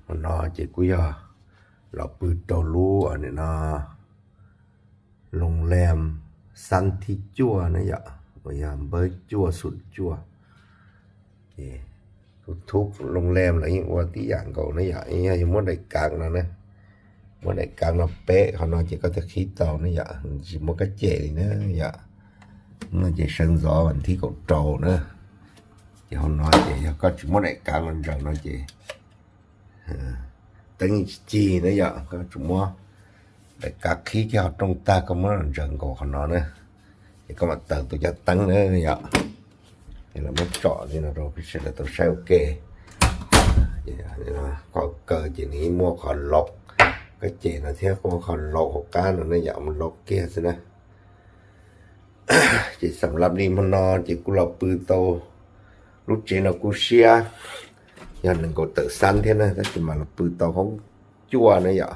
Hôm nay chị cũng giờ lọ pư tô lú ở này nó, ໂຮງແຮມຊັ້ນທີເຈັດນະຢະ ບໍ່ຍາມເບີເຈັດ ສູນເຈັດ ເອີ ທຸກໆໂຮງແຮມລະ ອີ່ວ່າຕິຢ່າງເກົ່ານະຢະ ອີ່ຍັງບໍ່ໄດ້ກາງນະ ບໍ່ໄດ້ກາງນະ ເປະເຂົານະ ເຈັດກໍຈະຄິດເຈົ້ານະຢະ ຊິບໍ່ກະເຈນີ້ນະຢະ ເມື່ອເຈເຊີງຊໍວັນທີເກົ້າເຈົ້ານະ ເຈເຮົານອນເຈກໍຊິບໍ່ໄດ້ກາງນະເຈົ້ານະເຈ Ơ, tăng chi nữa vậy, có chủ mua. Để các khí cho trong ta có món ăn dần của nó nữa. Thì có mặt tờ tôi cho tăng nữa vậy. Thì là mất trọ thì nó rồi, cái sẽ là tôi sẽ ok. Thì là có cờ chỉ ní mua khỏi lộc. Cái chị nó thiếu có khỏi lộc hộp cá nó, nó dạo một lộc kia xí nữa. ເຈັດ ສຳລັບນີ້ມັນເນາະ ເຈັດ ກູລາວປືໂຕ ລູກເຈນເອົາກູເຊຍ ຍ້ອນໜຶ່ງກໍເຕີຊັນເທນະ ຖ້າຊິມາລາວປືໂຕຫ້ອງຈົວນະຢະ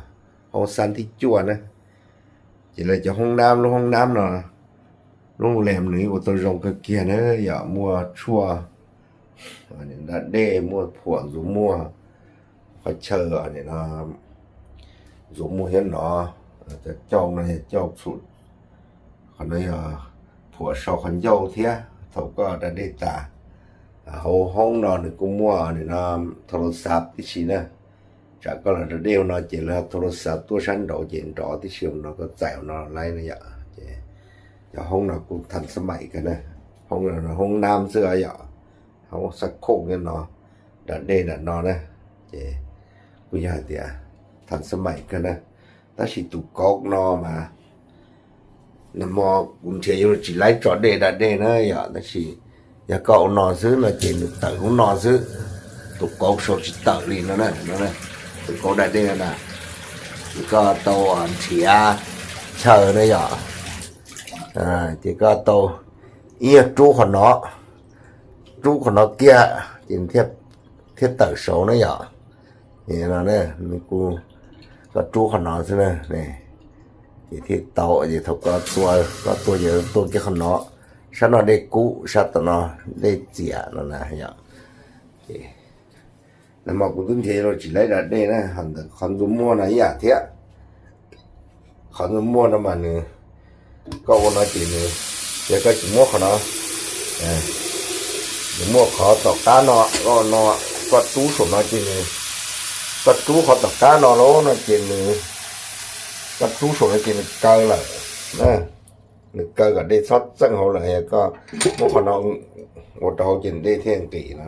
ຫ້ອງຊັ້ນທີຈົວນະ ເຈັດ ເລີຍຈະຫ້ອງນ້ຳ ໂຮງແຮມເນາະ ໂຮງແຮມນີ້ໂອໂຕໂຮງກະເກຍນະຢະ ມົວຊົວ ອັນນີ້ດາເດ ມົວຜົວ ຊູມົວ Phải chờ ở đây là dụ mua hiến nó, cho châu này châu sụt. Còn đây là phủa sau còn dâu thiá, thầu có đã đi tả. À, hô hông nó, nó cũng mua ở đây là thô lô sạp tí xì nữa. Chả có là nó đều nó chỉ là thô lô sạp tua sẵn đổ chỉ đó tí xì nó có dẻo nó lấy nó vậy. Cho hông nó cũng thành sớm mày cái này. Hông là nó hông nam xưa vậy. ເຮົາສັກໂຄກແມ່ນເນາະ ດາດເດດາດນໍນະ ເຈ ກູຢາເຕຍ ທັນສະໄໝຂຶ້ນນະ ຕາຊິຕູກອກນໍມາ ນະໝໍກຸນເທຍຢູ່ຈິໄລຈອດເດດາດເດນະ ຢາ ຕາຊິ ຢາກໍເອົານໍຊື້ນະ ເຈ ໜຶ່ງເຕີນຂອງນໍຊື້ ຕູກອກໂຊຈິເຕີລີນະ ນະ ຕູກອກດາດເດນະ ກໍໂຕອັນເທຍເຊີນະ ຢາ ອາ ເຈ ກໍໂຕ ອີ່ ຈູຂອນເນາະ ຈູຂອນເນາະເກຍ ເຈນທຽບ ທຽບເຕີໂຊນະຢາ ນີ້ນະ ນີ້ ມີກູ ກໍຈູຂອນເນາະຊະນະ ນີ້ ເຈ ທຽບເຕົາ ເຈ ເທົ່າກໍຕົວ ກໍຕົວ ເຈ ຕົວເກຍຂອນເນາະ ຊະເນາະ ໄດ້ກູ ຊະຕະເນາະ ໄດ້ເຈຍ ນະນະ ຢາ ເຈ ນະມອກກຸນເທໂລຈິໄລດາເດນະ ຄອນຊູມົວນະ ຢາເທຍ ຄອນຊູມົວນະມານື ກໍໂອນອເຈນື ເດກະຈິມົວຂອນເນາະ ເອີ ມຸວຂອຕໍ່ການເນາະ ກໍເນາະ ກໍຕູໂສນອເຈນື ກໍຕູຂອນຕໍ່ການເນາະ ໂລນອເຈນຮື ກໍຕູໂສນອເຈນນເກີລະ ນະ ນະເກີກະເດຊອດເຊິ່ງເຮົາລະ ກໍມຸວຂອນເນາະ ໂອຕາເຮົາເຈນເດເທງກີນະ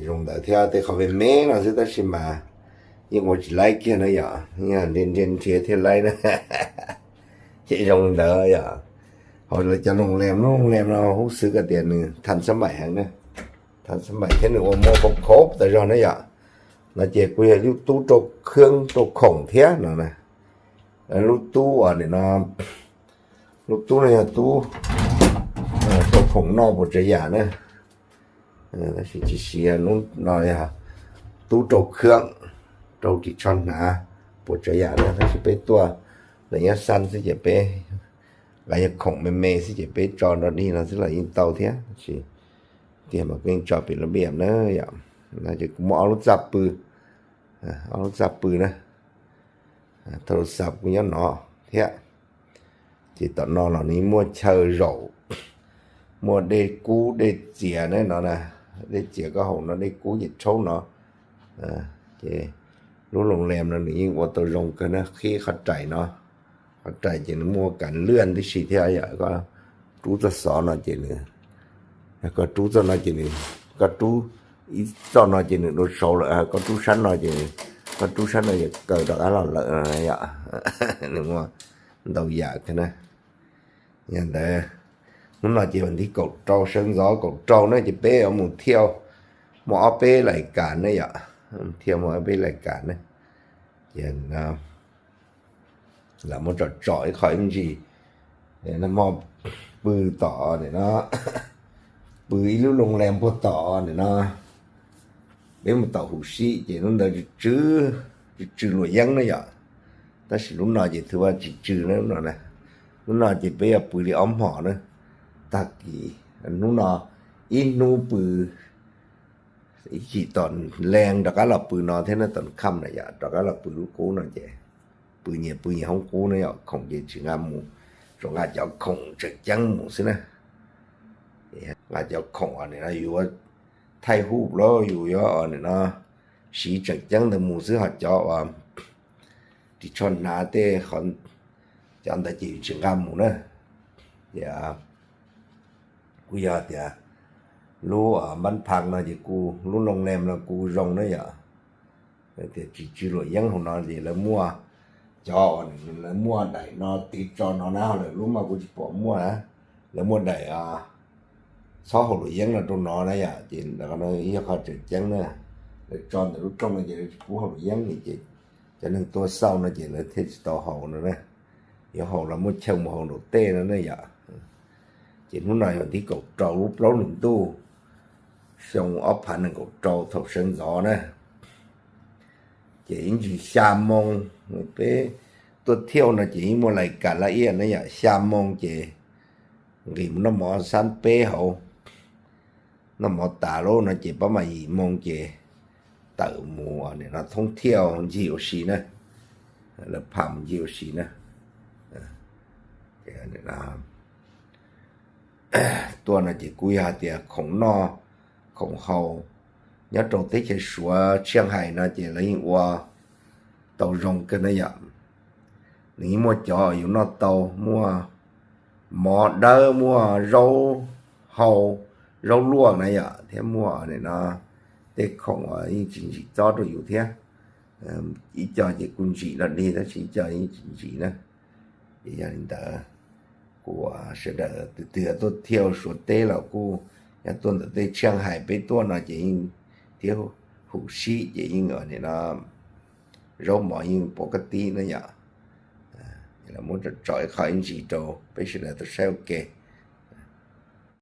ລອງເດີເທຍເຕເຂົາເປັນເມເນາະ ຊິຕາຊິມາ ຍິງໂອຈິໄລເກຍນະຢາ ຍາເດນເດນເທຍເທໄລນະ ເຈລອງເດີຢາ ເຮົາລະຈະໂຮງແຮມ ໂຮງແຮມເຮົາຮູ້ສຶກກະເຕຍໜຶ່ງ ທັນສະໄໝແຮງນະ ທັນສະໄໝແທ້ໜຶ່ງ ໂອໂມຄົບໆ ແຕ່ຢອນນະຢາ ນະເຈ ກູຢາກຢູ່ຕູ້ໂຕເຄື່ອງໂຕຂອງເທຍນະນະ ແລ້ວລູກຕູ້ອັນນີ້ເນາະ ລູກຕູ້ນີ້ຕູ້ ເອີ ໂຕຂອງນອກບໍ່ຈະຢານະ ເອີ ຊິຊິເຊຍນຸນອຍ ຕູ້ໂຕເຄື່ອງ ໂຕກິດຊອນໜາ ບໍ່ຈະຢານະ ຊິໄປຕົວ ໄລຍະສັ້ນຊິຈະໄປ ໄລຍະຂອງແມ່ໆ ຊິຈະໄປຈອນດອນນີ້ນະ ຊິລະອີ່ເຕົາເທຍ ຊິ ຕຽມມາເກັງຈອດເປັນລະບຽບເນີ ຢາ ນະເຈ ກູມາເອົາໂທລະສັບປື ເອົາໂທລະສັບປືນະ ໂທລະສັບກູຍອນເນາະ ເທຍ ເຈຕອນນອນເຫຼົ່ານີ້ມົວເຊີໂຣ ມົວເດກູເດເຈຍແນ່ນອນນະ ເດເຈຍກໍຫົງເນາະ ເດກູເຈໂຊເນາະ ເຈ ລູກໂຮງແຮມນັ້ນຍິງວ່າໂຕລົງກັນນະ ເຄເຂົ້າໃຈເນາະ ເຂົ້າໃຈເຈນມົວກັນເລື່ອນທີ່ສີ່ເທຍ ກໍ ຈູຈະສອນເນາະເຈນ ກໍຈູຈະເນາະເຈນ ກໍຈູ ອີຈອນເນາະເຈນ ໂດໂຊລະ ກໍຈູຊັ້ນເນາະເຈນ ກໍຈູຊັ້ນເນາະ ເກີດດອກອາລອນລະ ຍາ ນຶກວ່າ ເດົາຢາກນະ ຍາເດີ ມັນວ່າເຈວັນທີເກົ້າເຈົ້າ ເຊີງຊໍເກົ້າເຈົ້ານະ ຈະເປເອົາໝູ່ທຽວ ໝໍເອົາເປລາຍການນະ ຍາ ທຽວໝໍເອົາເປລາຍການນະ ຍານະ ລະມາເຈາະເຈາະໃຫ້ຂ້ອຍມັນຊິ ເອີ ນຳມອບປືຕໍ່ນີ້ເນາະ ປືອີລູກໂຮງແຮມພວກຕໍ່ນີ້ເນາະ ເປັນມາຕໍ່ຫູຊີເຈ ນຸນເດີຈື່ ຈື່ຫຼວຍຍັງນະ ຍາ ຕາຊິລຸນນອຍເຈ ຖືວ່າຈື່ນະ ລຸນນອຍນະ ລຸນນອຍເຈ ເປັນປືລີອອມຫໍນະ ຕາກີ ນຸນນອຍ ອີນູປື Ih khỉ tòn leng dọc á lọp pư no thế nó tòn khăm nà yọ, dọc á lọp pư lũ cú no chè. Pư nhiệt, pư nhiệt không cú nó yọ, khổng chè chỉ ngà mù. Rồi ngà chó khổng chè chăng mù xứ nè. Ngà chó khổng ở này nó yua thay hụp lô, yua yua ở này nó xí chè chăng tờ mù xứ họ chó, ờ, chỉ cho ná tê khón chó tờ chỉ chỉ ngà mù nè. Thì, à, cú yua thì, à, lũ, ờ, bắn phăng nó thì cú, lũ nông lem nó cú rồng nó yọ. Thì chỉ, chỉ lụa yến hậu nó thì lỡ mua cho, lỡ mua đẩy nó tí cho nó ná, lỡ lũ mà cú chỉ bỏ mua á. Lỡ mua đẩy, à, xóa hậu lụa yến nó trong nó ná yọ, thì nó, nó yọ khó chịu chén nè. Lỡ cho nó lũ trong nó thì lỡ chỉ cú hậu lụa yến thì chỉ, cho nên tua sau nó chỉ lỡ thế chỉ tàu hậu nó nè. Yến hậu là mua chồng một hậu đổ tê nó nè yọ. Chỉ lúc này mà tí cậu trầu lũ plấu nụ tu. Xong óp phản nụ cậu trầu thầu sớm gió nè. Chỉ những gì xa mông, pê tuột thiêu nó chỉ mua lại cả là yên nó yọ, xa mông chỉ gửi nó mỏ sẵn pê hậu. Nó mỏ tả lô nó chỉ bấm mà gì mông chỉ tờ mù ở này nó thông thiêu gì ở xì nè. Là phạm gì ở xì nè. Ờ. Thì ở đây là tua nó chỉ cúi hà tiệt khổng no, khổng hậu. Nhớ trong Tết Chai Sủa, Chiang Hai nó chỉ là những ua tàu rồng kênh nó yọ. Nĩ mua chó yũ no tàu, mua mỏ đớ, mua rau hàu, rau luộc nà yọ, thiab mua ở đây nó tê khổng ở những chính trị to trong yũ thiab. Ừm, ít cho chỉ cũng chỉ là đi đó, chỉ cho những chính trị đó. Thì giờ đến tờ của sự đỡ từ từ tôi thiêu số tê là cô, nhà tuần tờ tê Chiang Hai bế tuần nó chỉ thiếu hụt sĩ, chỉ những ở đây nó rau mỏ những bó cắt tí nó yọ. À, là muốn cho trói khỏi những gì đâu, bế sự đỡ tôi sẽ ok.